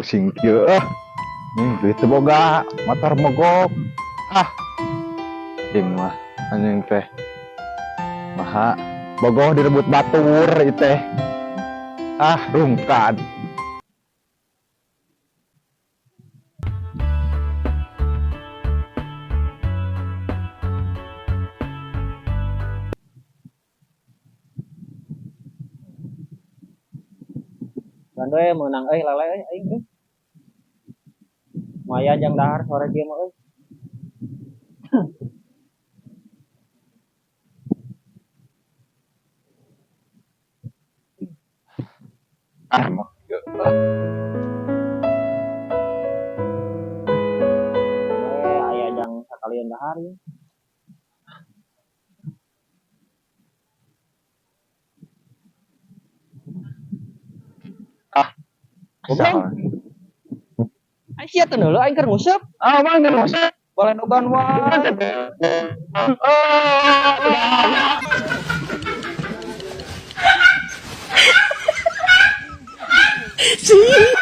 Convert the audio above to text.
Pusing kieu ah. Nih duit teu boga, motor mogok. Ah. Aing mah anjing teh. Maha bogoh direbut batur ieu teh. Ah, rungkad. Gandoy meunang euy lele euy aing euy. Lumayan jang dahar sore kieu mah euy. Ah, mah kieu. Eh aya jang sakalian dahar ieu. Ah. Goblok. Ai sia teh heula aing keur nguseup. Ah, mang geus. Baledogan wae. Oh. See?